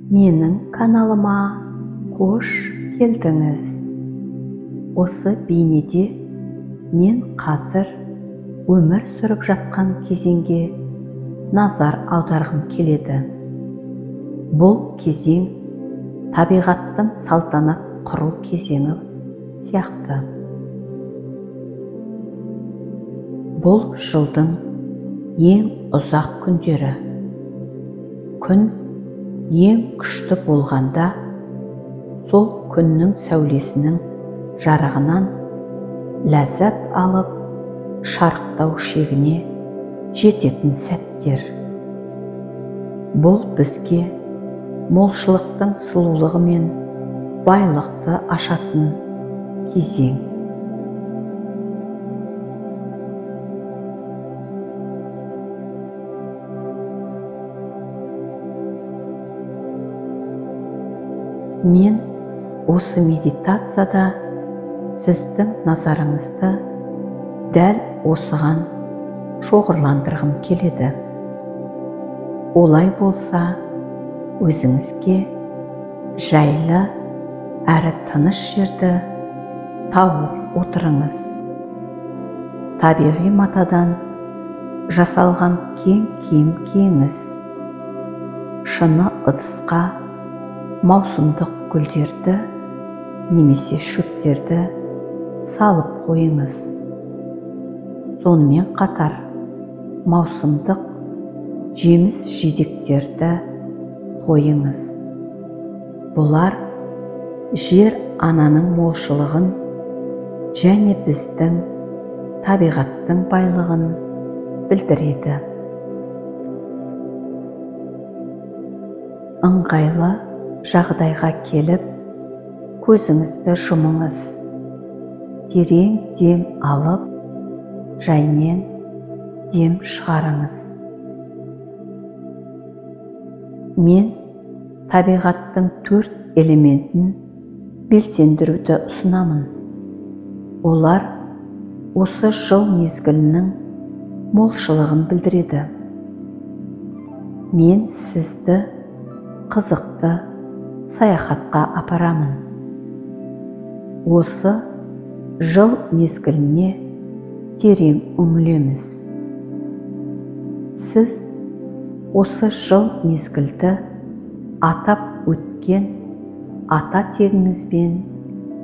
Менің каналыма қош келдіңіз. Осы бейнеде мен қазір өмір сүріп жатқан кезеңге назар аударғым келеді. Бұл кезең табиғаттың салтанат құру кезеңі сияқты. Бұл жылдың ең ұзақ күндері. Күн ең күшті болғанда, сол күннің сәулесінің жарығынан ләззат алып, шарықтау шегіне жететін сәттер. Бұл бізге молшылықтың сұлулығы мен байлықты ашатын кезең. Мен осы медитацияда сіздің назарыңызды дәл осыған шоғырландырғым келеді. Олай болса, өзіңізге жайлы әрі тыныш жерді тауып отырыңыз. Табиғи матадан жасалған кең киім киіңіз. Шыны ыдысқа маусымдық гүлдерді немесе шөптерді салып қойыңыз. Сонымен қатар маусымдық жеміс жидектерді қойыңыз. Бұлар жер ананың молшылығын және біздің табиғаттың байлығын білдіреді. Ыңғайлы жағдайға келіп, көзіңізді жұмыңыз. Терең дем алып, жаймен дем шығарыңыз. Мен табиғаттың 4 элементін белсендіруді ұсынамын. Олар осы жыл мезгілінің молшылығын білдіреді. Мен сізді қызықты саяхатқа апарамын. Осы жыл мезгіліне терең үңілеміз. Сіз осы жыл мезгілді атап өткен ата тегіңізбен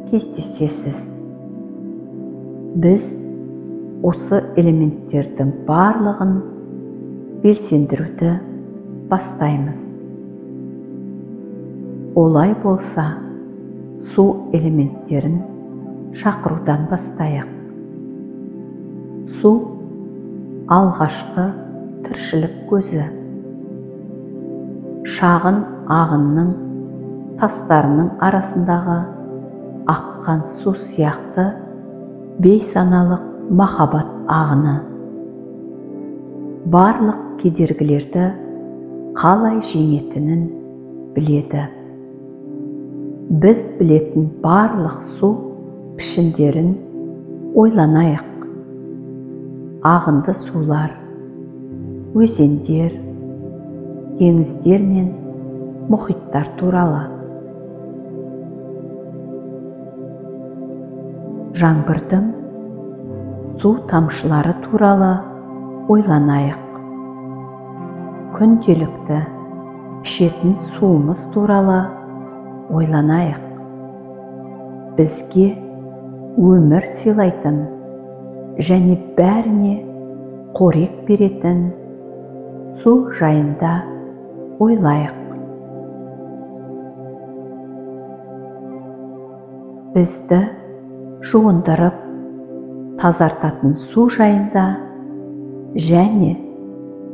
кездесесіз. Біз осы элементтердің барлығын белсендіруді бастаймыз. Олай болса, су элементтерін шақырудан бастайық. Су алғашқы тіршілік көзі. Шағын ағынның тастарының арасындағы аққан су сияқты бейсаналық махаббат ағыны. Барлық кедергілерді қалай жеңетінін біледі. Біз білетін барлық су пішіндерін ойланайық. Ағынды сулар, өзендер, теңіздер мен мұхиттар туралы. Жаңбырдың су тамшылары туралы ойланайық. Күнделікті ішетін суымыз туралы ойланайық. Бізге өмір сыйлайтын және бәріне қорек беретін су жайында ойлайық. Бізді жуындырып, тазартатын су жайында және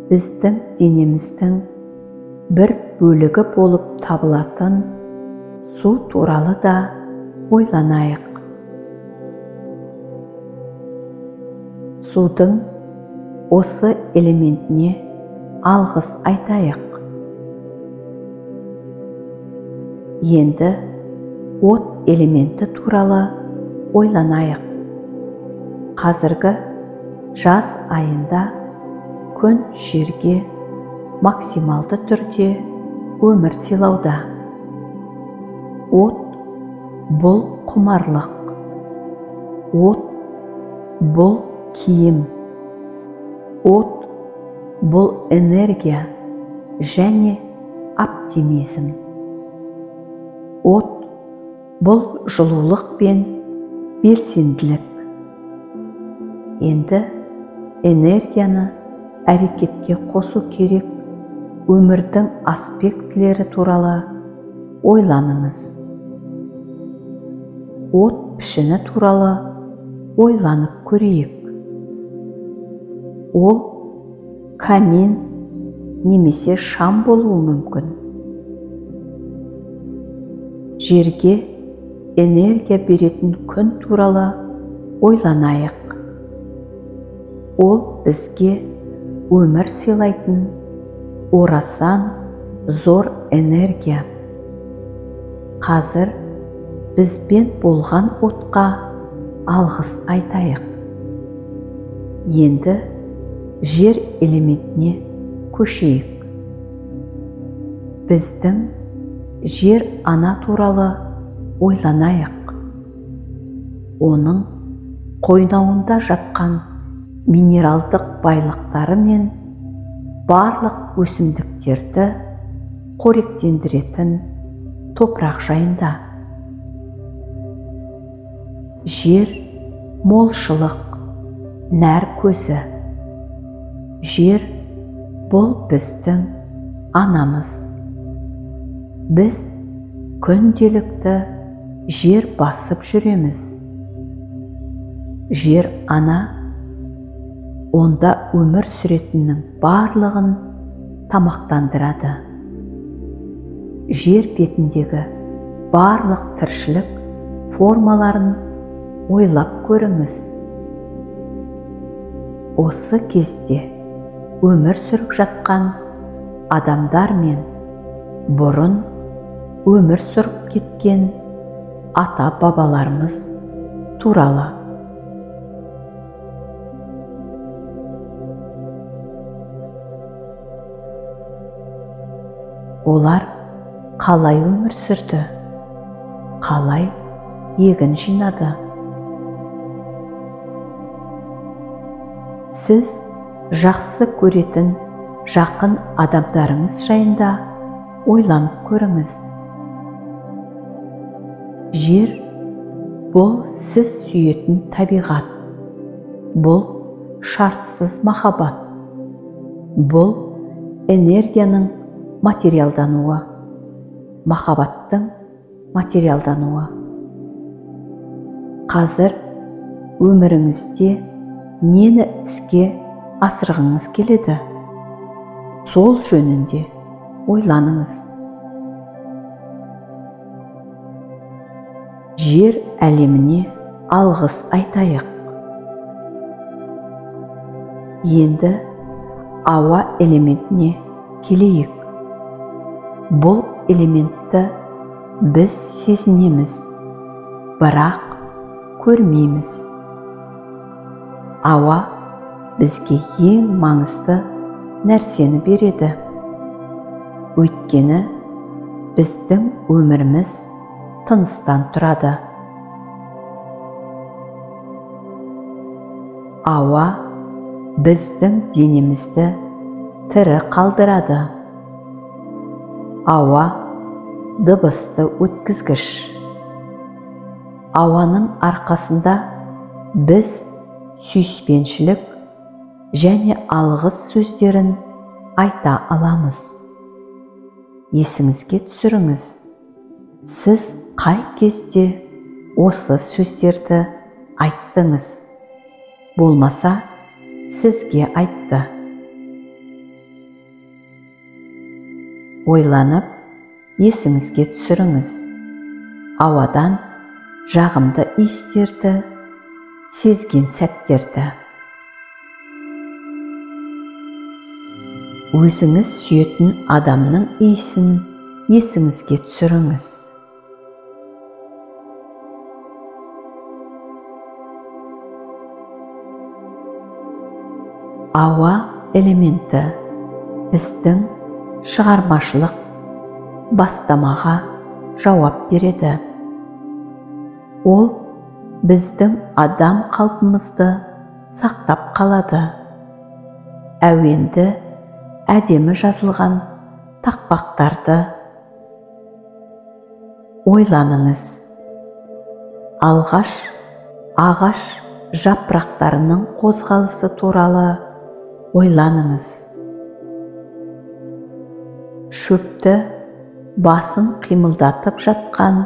біздің денеміздің бір бөлігі болып табылатын су туралы да ойланайық. Судың осы элементіне алғыс айтайық. Енді от элементі туралы ойланайық. Қазіргі жаз айында күн жерге максималды түрде өмір сыйлауда. От бұл құмарлық. От бұл киім. От бұл энергия және оптимизм. От бұл жылулық пен белсенділік. Енді энергияны әрекетке қосу керек өмірдің аспектілері туралы ойланыңыз. От пішіні туралы ойланып көрейік. Ол камин немесе шам болуы мүмкін. Жерге энергия беретін күн туралы ойланайық. Ол бізге өмір сыйлайтын орасан зор энергия. Қазір бізбен болған отқа алғыс айтайық. Енді жер элементіне көшейік. Біздің жер ана туралы ойланайық. Оның қойнауында жатқан минералдық байлықтары мен барлық өсімдіктерді қоректендіретін топырақ жайында. Жер молшылық, нәр көзі. Жер бұл біздің анамыз. Біз күнделікті жер басып жүреміз. Жер ана онда өмір сүретіннің барлығын тамақтандырады. Жер бетіндегі барлық тіршілік формаларын ойлап көріңіз. Осы кезде өмір сүріп жатқан адамдар мен бұрын өмір сүріп кеткен ата-бабаларымыз туралы. Олар қалай өмір сүрді, қалай егін жинады? Сіз жақсы көретін жақын адамдарыңыз жайында ойланып көріңіз. Жер бұл сіз сүйетін табиғат, бұл шартсыз махаббат, бұл энергияның материалдануы, махаббаттың материалдануы. Қазір өміріңізде нені іске асырғыңыз келеді? Сол жөнінде ойланыңыз. Жер әлеміне алғыс айтайық. Енді ауа элементіне келейік. Бұл элементті біз сезінеміз, бірақ көрмейміз. Ауа бізге ең маңызды нәрсені береді. Өйткені біздің өміріміз тыныстан тұрады. Ауа біздің денемізді тірі қалдырады. Ауа дыбысты өткізгіш. Ауаның арқасында біз сүйіспеншілік және алғыс сөздерін айта аламыз. Есіңізге түсіріңіз, сіз қай кезде осы сөздерді айттыңыз? Болмаса, сізге айтты. Ойланып, есіңізге түсіріңіз. Ауадан жағымды иістерді, сезген сәттерді. Өзіңіз сүйетін адамның иісін есіңізге түсіріңіз. Ауа элементі біздің шығармашылық бастамаға жауап береді. Ол біздің адам қалпымызды сақтап қалады. Әуенді, әдемі жазылған тақпақтарды ойланыңыз. Алғаш ағаш жапырақтарының қозғалысы туралы ойланыңыз. Шөпті басын қимылдатып жатқан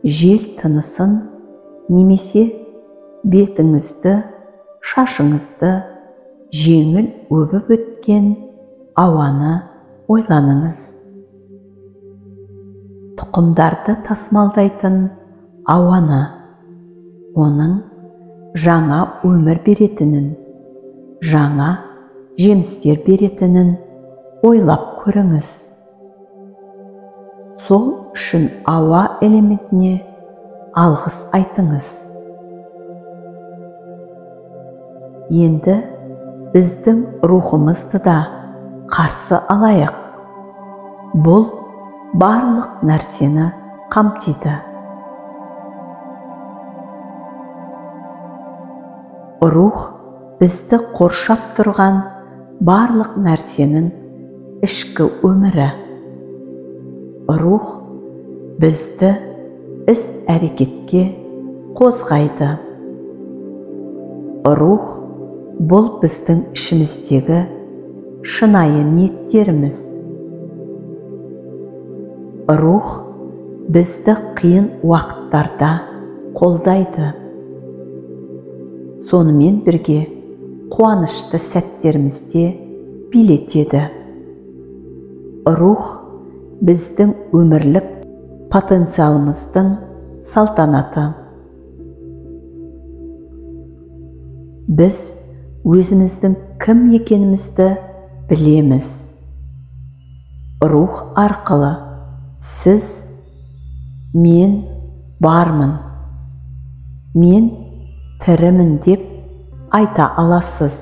жел тынысын немесе бетіңізді, шашыңызды жеңіл өбіп өткен ауаны ойланыңыз. Тұқымдарды тасымалдайтын ауаны, оның жаңа өмір беретінін, жаңа жемістер беретінін ойлап көріңіз. Сол үшін ауа элементіне алғыс айтыңыз. Енді біздің рухымызды да қарсы алайық. Бұл барлық нәрсені қамтиды. Рух бізді қоршап тұрған барлық нәрсенің ішкі өмірі. Рух бізді іс-әрекетке қозғайды. Рух бұл біздің ішіміздегі шынайы ниеттеріміз. Рух бізді қиын уақыттарда қолдайды. Сонымен бірге қуанышты сәттерімізде билетеді. Рух біздің өмірлік потенциалымыздың салтанаты. Біз өзіміздің кім екенімізді білеміз. Рух арқылы сіз, мен бармын, мен тірімін деп айта аласыз.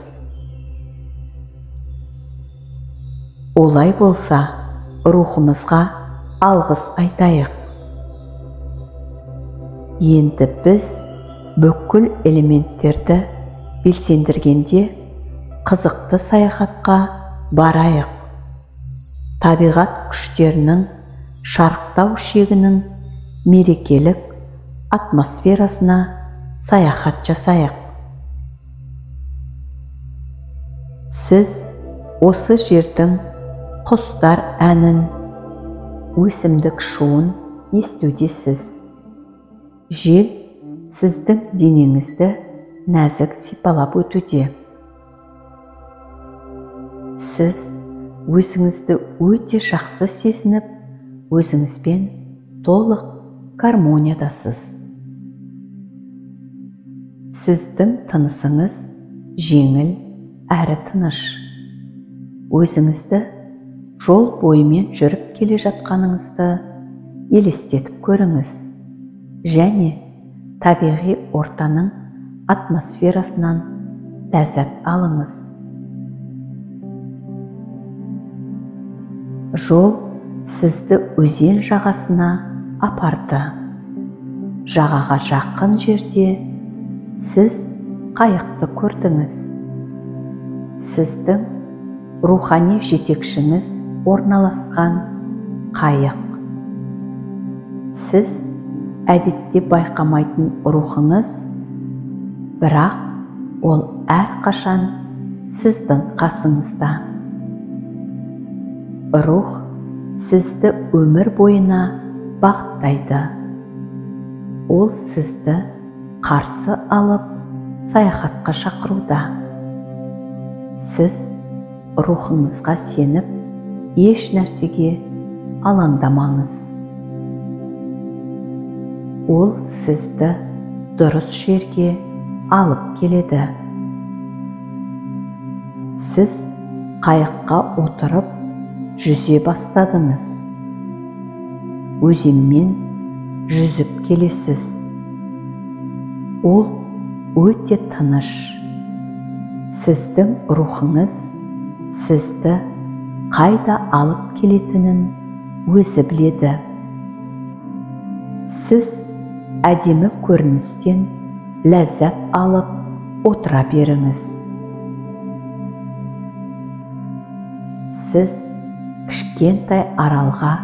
Олай болса, рухымызға алғыс айтайық. Енді біз бүкіл элементтерді белсендіргенде қызықты саяхатқа барайық. Табиғат күштерінің шарықтау шегінің мерекелік атмосферасына саяхат жасайық. Сіз осы жердің құстар әнін, өсімдік шуын естудесіз. Жел сіздің денеңізді нәзік сипалап өтуде. Сіз өзіңізді өте жақсы сезініп, өзіңізбен толық гармониядасыз. Сіздің тынысыңыз жеңіл әрі тыныш. Өзіңізді жол бойымен жүріп келе жатқаныңызды елестетіп көріңіз және табиғи ортаның атмосферасынан ләззат алыңыз. Жол сізді өзен жағасына апарды. Жағаға жақын жерде сіз қайықты көрдіңіз. Сіздің рухани жетекшіңіз орналасқан қайық. Сіз әдетте байқамайтын рухыңыз, бірақ ол әрқашан сіздің қасыңызда. Рух сізді өмір бойына бағыттайды. Ол сізді қарсы алып саяхатқа шақыруда. Сіз рухыңызға сеніп, еш нәрсеге алаңдамаңыз. Ол сізді дұрыс жерге алып келеді. Сіз қайыққа отырып жүзе бастадыңыз. Өзенмен жүзіп келесіз. Ол өте тыныш. Сіздің рухыңыз сізді қайда алып келетінін өзі біледі. Сіз әдемі көріністен ләззат алып отыра беріңіз. Сіз кішкентай аралға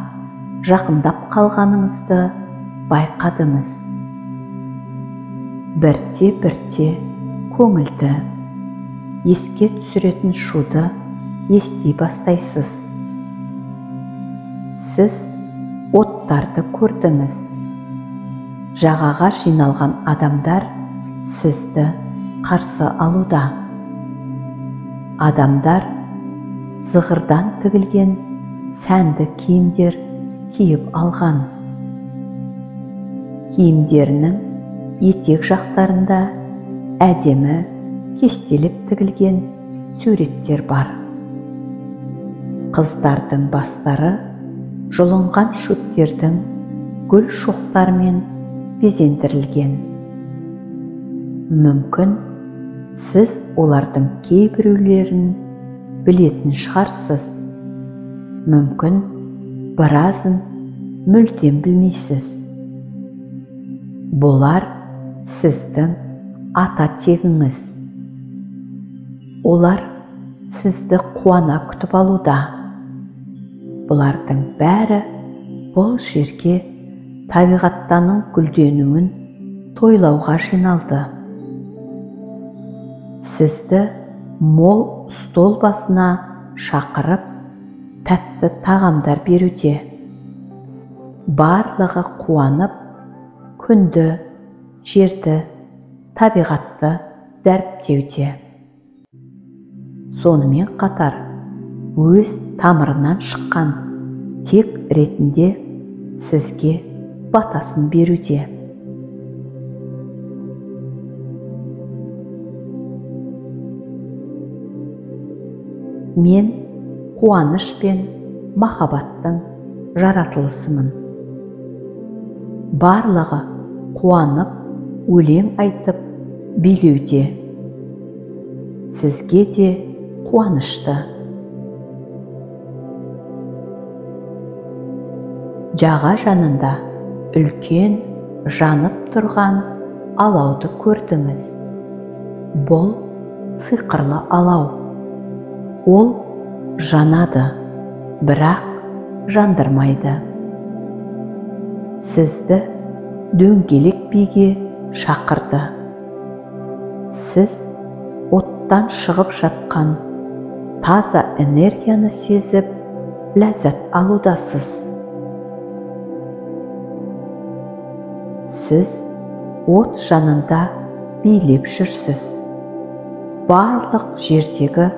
жақындап қалғаныңызды байқадыңыз. Бірте-бірте көңілді, еске түсіретін шуды ести бастайсыз. Сіз оттарды көрдіңіз. Жағаға жиналған адамдар сізді қарсы алуда. Адамдар зығырдан тігілген сәнді киімдер киіп алған. Киімдерінің етек жақтарында әдемі кестелеп тігілген суреттер бар. Қыздардың бастары жұлынған шөптердің гүл шоқтарымен безендірілген. Мүмкін, сіз олардың кейбіреулерін білетін шығарсыз. Мүмкін, біразын мүлдем білмейсіз. Бұлар сіздің ата тегіңіз. Олар сізді қуана күтіп алуда. Бұлардың бәрі бұл жерге табиғаттаның гүлденуін тойлауға жиналды. Сізді мол стол басына шақырып, тәтті тағамдар беруде. Барлығы қуанып, күнді, жерді, табиғатты дәріптеуде. Сонымен қатар, өз тамырынан шыққан тек ретінде сізге батасын беруде. Мен қуаныш пен махаббаттың жаратылысымын. Барлығы қуанып, өлең айтып, билеуде. Сізге де қуанышты. Жаға жанында үлкен жанып тұрған алауды көрдіңіз. Бұл сиқырлы алау. Ол жанады, бірақ жандырмайды. Сізді дөңгелек биге шақырды. Сіз оттан шығып жатқан таза энергияны сезіп, ләззат алудасыз. Сіз от жанында билеп жүрсіз. Барлық жердегі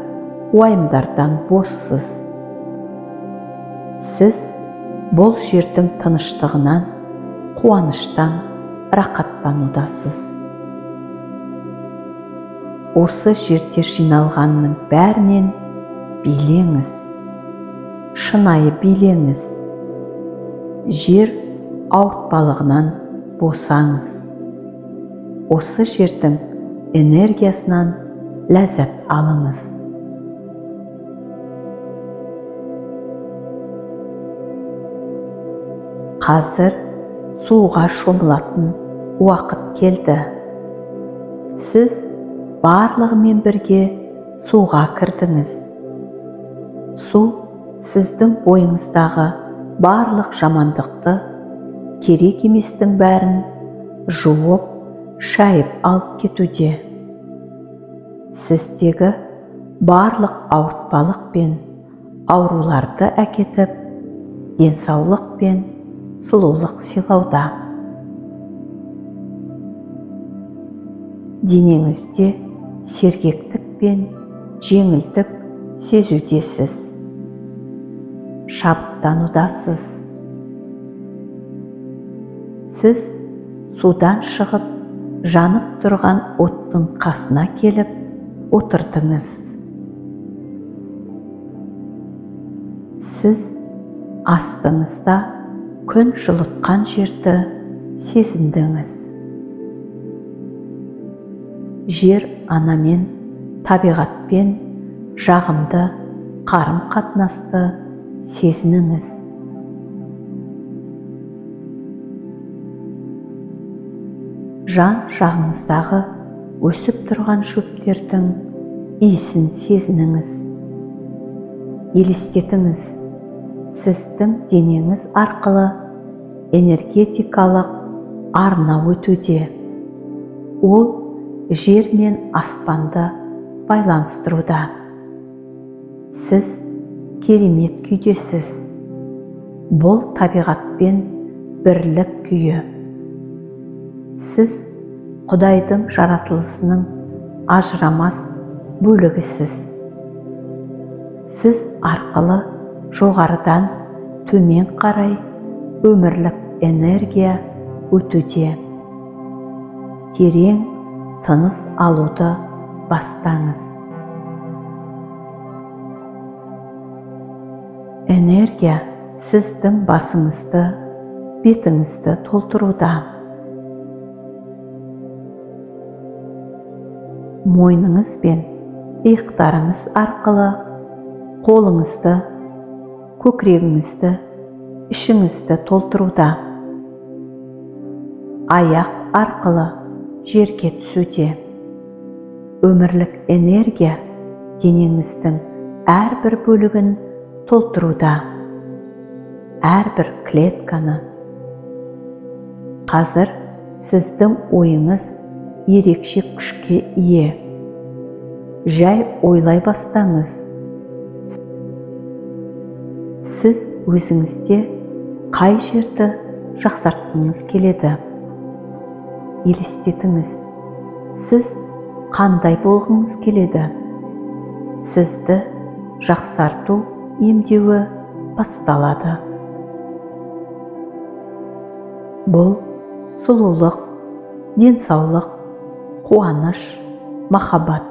уайымдардан боссыз. Сіз бұл жердің тыныштығынан, қуаныштан рақаттанудасыз. Осы жерде жиналғанның бәрінен билеңіз, шынайы билеңіз. Жер ауыртпалығынан босаңыз. Осы жердің энергиясынан ләззат алыңыз. Қазір суға шомылатын уақыт келді. Сіз барлығымен бірге суға кірдіңіз. Су сіздің бойыңыздағы барлық жамандықты, керек еместің бәрін жуып, шайып алып кетуде. Сіздегі барлық ауыртпалық пен ауруларды әкетіп, денсаулық пен сұлулық сыйлауда. Денеңізде сергектік пен жеңілдік сезудесіз. Шабыттанудасыз. Сіз судан шығып, жанып тұрған оттың қасына келіп отырдыңыз. Сіз астыңызда күн жылытқан жерді сезіндіңіз. Жер анамен, табиғатпен жағымды қарым-қатынасты сезініңіз. Жан-жағыңыздағы өсіп тұрған шөптердің иісін сезініңіз. Елестетіңіз, сіздің денеңіз арқылы энергетикалық арна өтуде. Ол жер мен аспанды байланыстыруда. Сіз керемет күйдесіз. Бұл табиғатпен бірлік күйі. Сіз Құдайдың жаратылысының ажырамас бөлігісіз. Сіз арқылы жоғарыдан төмен қарай өмірлік энергия өтуде. Терең тыныс алуды бастаңыз. Энергия сіздің басыңызды, бетіңізді толтыруда. Мойныңыз бен иықтарыңыз арқылы қолыңызды, көкірегіңізді, ішіңізді толтыруда. Аяқ арқылы жерге түсуде. Өмірлік энергия денеңіздің әрбір бөлігін толтыруда. Әрбір клетканы. Қазір сіздің ойыңыз ерекше күшке ие. Жай ойлай бастаңыз. Сіз өзіңізде қай жерді жақсартқыңыз келеді? Елестетіңіз. Сіз қандай болғыңыз келеді? Сізді жақсарту емдеуі басталады. Бұл сұлулық, денсаулық, қуаныш, махаббат.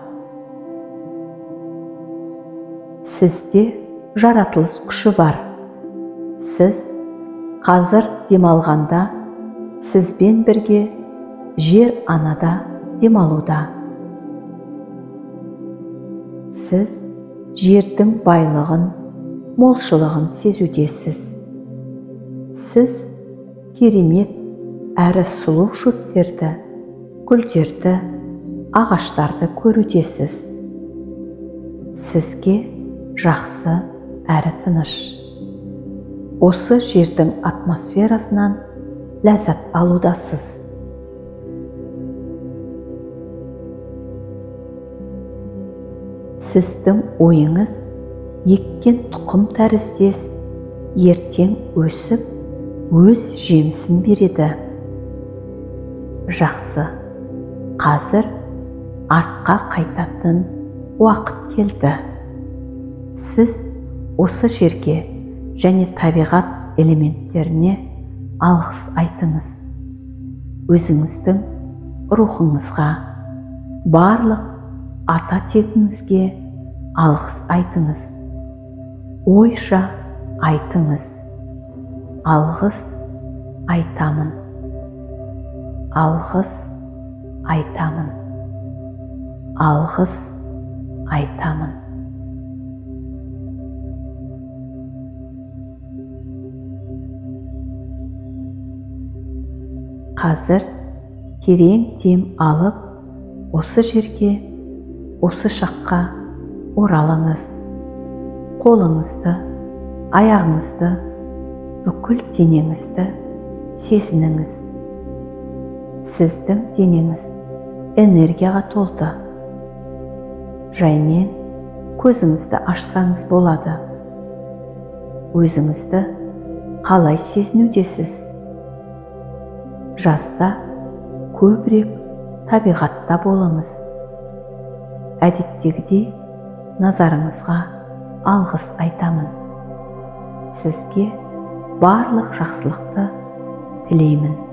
Сізде жаратылыс күші бар. Сіз қазір демалғанда сізбен бірге жер анада демалуда. Сіз жердің байлығын, молшылығын сезудесіз. Сіз керемет әрі сұлу шөптерді, гүлдерді, ағаштарды көрудесіз. Сізге жақсы әрі тыныш. Осы жердің атмосферасынан ләззат алудасыз. Сіздің ойыңыз еккен тұқым тәріздес ертең өсіп, өз жемісін береді. Жақсы. Қазір артқа қайтатын уақыт келді. Сіз осы жерге және табиғат элементтеріне алғыс айтыңыз. Өзіңіздің рухыңызға, барлық ата тегіңізге алғыс айтыңыз. Ойша айтыңыз. Алғыс айтамын. Алғыс айтамын. Алғыс айтамын. Қазір терең дем алып, осы жерге, осы шаққа оралыңыз. Қолыңызды, аяғыңызды, бүкіл денеңізді сезініңіз. Сіздің денеңіз энергияға толды. Жаймен көзіңізді ашсаңыз болады. Өзіңізді қалай сезінудесіз? Жазда көбірек табиғатта болыңыз. Әдеттегідей назарыңызға алғыс айтамын. Сізге барлық жақсылықты тілеймін.